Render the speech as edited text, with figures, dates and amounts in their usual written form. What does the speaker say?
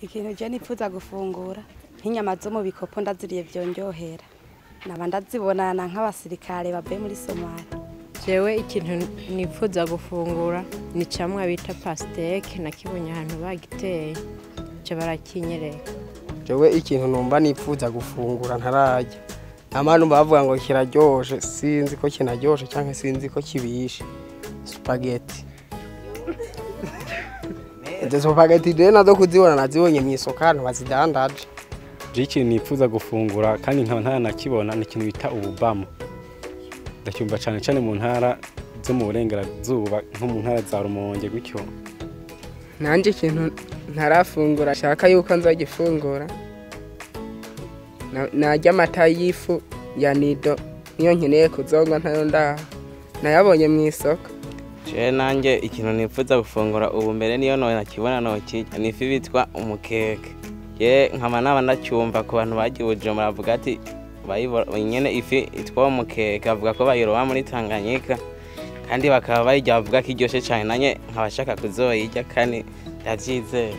Ikintu je nipfuza gufungura nk'inyama zo mu bikopo ndaziriye vyonjohera, naba ndazibonana nk'abasirikare bavuye muri Somalia. Jewe ikintu nipfuza gufungura ni camwa bita pastèque, nakibonye ahantu bagiteye ca barakinyereka. Jewe ikintu numva nipfuza gufungura ntararya, nama numva bavuga ngo kiraryoshe, sinzi ko kinaryoshe canke sinzi ko kibishe, spaghetti. Izo spaghetti rero nazo kuzibona nazibonye mw'isoko ahantu bazidandaje. Je ikintu nipfuza gufungura kandi nkaba ntaranakibona ni ikintu bita ububamo. Ndacyumva cane cane mu ntara zo mu burengerazuba, nko mu ntara za Rumonge gutyo. Nanje ikintu ntarafungura shaka yuko nzogifungura, narya amata y'ifu ya Nido, niyo nkeneye kuzonywa ntayo ndaha, nayabonye mw'isoko. Jewe nanje ikintu nipfuza gufungura ubu mbere niyo nokibona nokirya ni ifi bitwa umukeke. Je nkaba naba ndacyumva ku bantu bagiye Bujumbura bavuga ati nyene ifi itwa umukeke, bavuga ko bayiroba muri Tanganyika kandi bakaba bayirya bavuga ko iryoshe cane, nanye nkaba nshaka kuzoyirya kandi ndavyizeye.